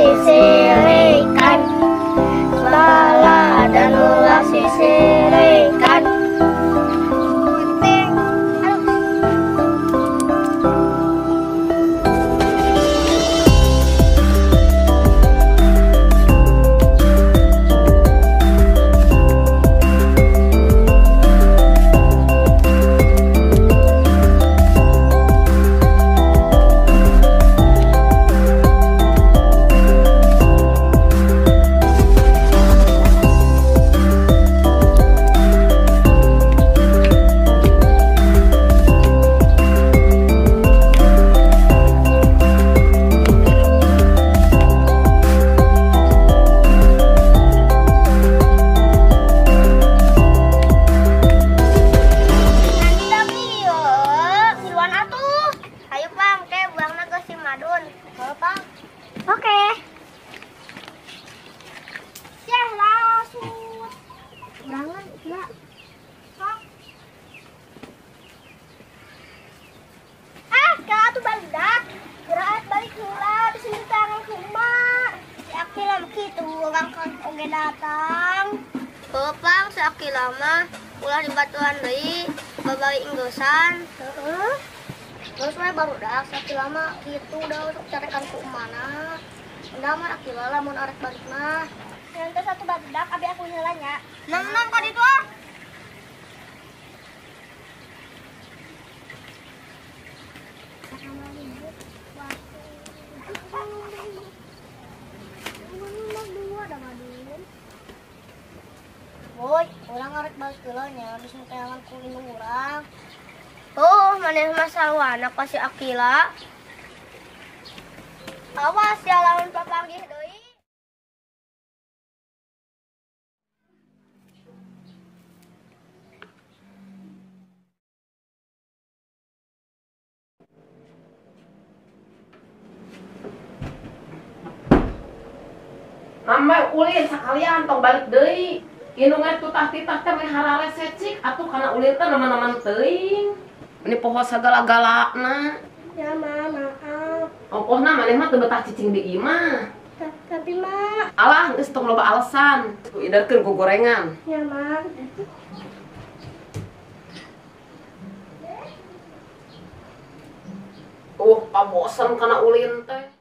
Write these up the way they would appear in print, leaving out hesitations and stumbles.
sisirikan. Saladan ulah sisirikan. Datang. Bopang si Akila mah ulah dibatuan deui, babari inggosan. Heeh. Terus we barudak si Akila mah kitu da sok carekan ku emana. Endang mah Akila lamun arek balik mah. Nanti satu barudak abi aku heula nya. Nang-nang ka ditu ah. Boy, orang arek balik heula nya bisa tayangan ku indung urang. Oh, maneh mah sarwana ka si Akila. Awas ya lamun papanggih deui. Mama ulin sakalian tong balik deui. Indungna tutah-titah teh meh hararese cik atuh kana ulin teh neman-neman teuing. Ini poho sagala-galana. Ya ma, maaf. Ongkohna maneh mah teu betah cicing di imah. Tapi ma. Alah, geus tong loba alasan. Ku iderkeun ku gorengan. Ya ma. Pabosen kana ulin teh.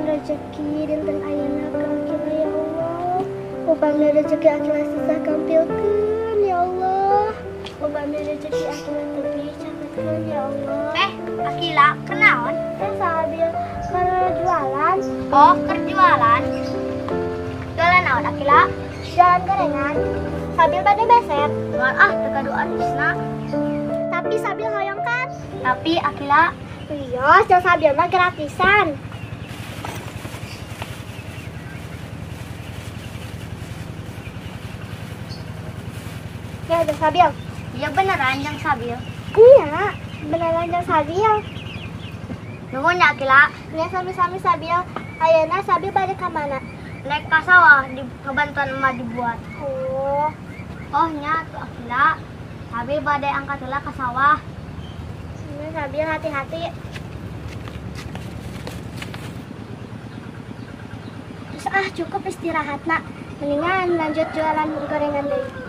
Rezeki dinten ayeuna ka Akila ya Allah. Upami rezeki Akila susah kampilkeun ya Allah. Upami rezeki Akila tebih capetkeun ya Allah. Akila kenaon? Sabil keur jualan. Oh, keur jualan. Jualan naon Akila? Jualan gorengan. Sabil bade beser. Moal ah teu gaduh arisna. Tapi Sabil hoyong kan? Tapi Akila, wios jeung Sabil mah gratisan. Ya, jang Sabil. Iya beneran jang Sabil. Iya, beneran jang Sabil. Nuhun ya Akila. Nya sami-sami Sabil. Ayeuna Sabil bade ka mana? Naik ka sawah di kebantuan emak dibuat. Oh. Oh nya tuh Akila. Sabil bade angkat heula ka sawah. Nya Sabil hati-hati. Terus ah cukup istirahat nak. Mendingan lanjut jualan gorengan deui.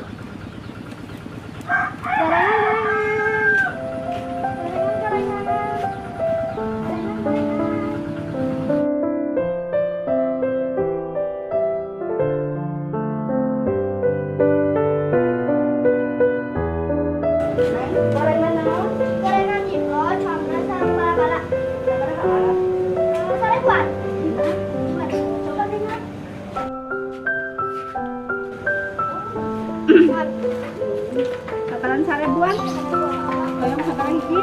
Gorengan, gorengan. Gorengan, gorengan. Gorengan, gorengan. Bakalan 1000-an. Hoyong sabaraha hiji?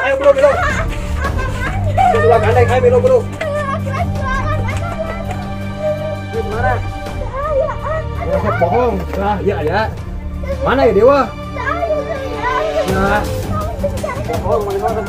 Ayo bro, bro. Ayo bro, bro. Mana? Bohong. Ah, ya ya. Mana ya Dewa? Nah. Bohong mana?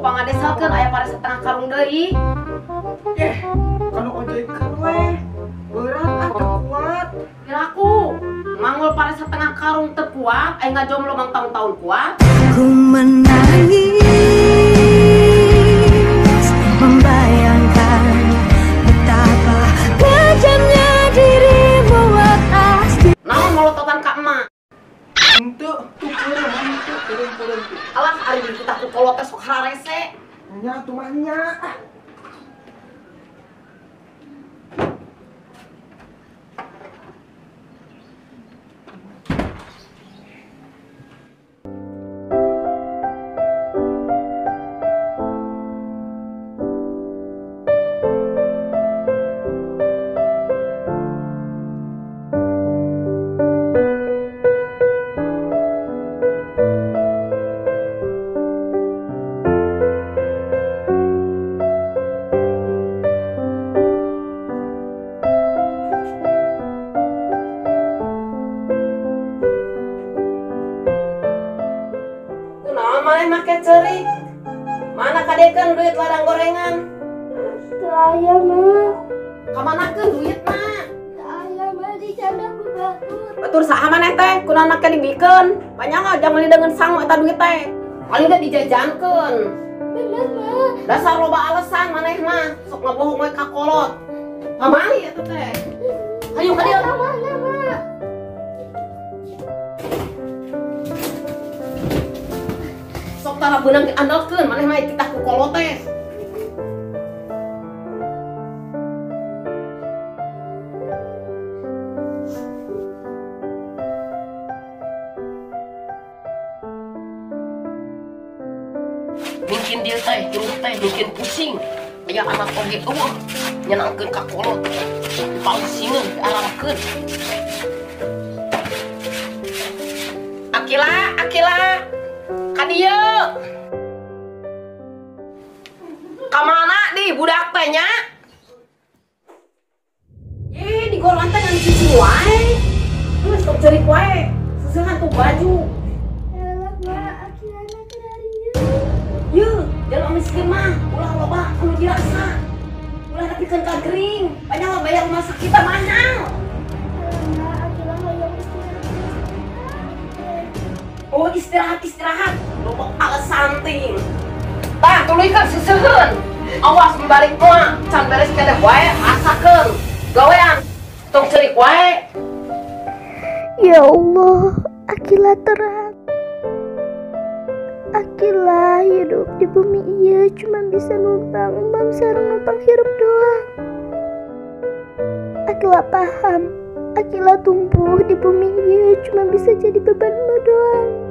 Pangadeselkeun aya pare setengah karung deui. Eh, kalau ojekkeun we berat ah teu kuat. Piraku manggul pare setengah karung teu kuat, aya ngajomblo mang tahun-tahun kuat. Ku menangis membayangkan betapa kejamnya dirimu atas. Naon molototan ka emak? Henteu, tuh peureum henteu, peureum-peureum. Alah ari dititah ku kolot teh sok hararese. Nya atuh mah nya. Maneh make ceurik. Mana kadekeun duit ladang gorengan? Teu aya mah. Kamanakeun duitna? Teu aya mah dicanda ku batur. Batur saha maneh teh? Kunaon make dibikeun? Banyak aja meuli deungeun sangu eta duit teh. Paling teh dijajankeun. Bener mah. Dasar loba alasan maneh mah, sok ngabohong we ka kolot. Kamari eta teh. Hayu ka dieu. Kamana mah? Sok tara beunang diandalkeun maneh mah titah ku kolot teh. Mungkin dia teh, hirup teh mungkin pusing. Aya anak oge eueuh nyenangkeun ka kolot. Dipausingeun, diararakeun. Akila, Akila. Ka dieu. Ka mana di budak teh nya? Ih, di goran teh ngan cicing wae. Geus tong ceurik wae. Seuseungan tuh baju. Elah, Ma, Akilana keur harieu. Yeuh, jelema miskin mah ulah loba anu dirasa. Ulah nepikeun ka gering. Banyak mah bayar rumah sakit teh mahal. Elah, Ma, Akila hoyong istirahat. Oh, istirahat-istirahat. Loba alasan ting. Tah, tuluykeun seseuheun. Awas membalik mah, can beres keneh wae rasakeun. Gawean tong ceurik wae. Ya Allah, Akila terang. Akila hidup di bumi ieu cuma bisa numpang emam sareng numpang hirup doang. Akila paham, Akila tumbuh di bumi ieu cuma bisa jadi beban emak doang.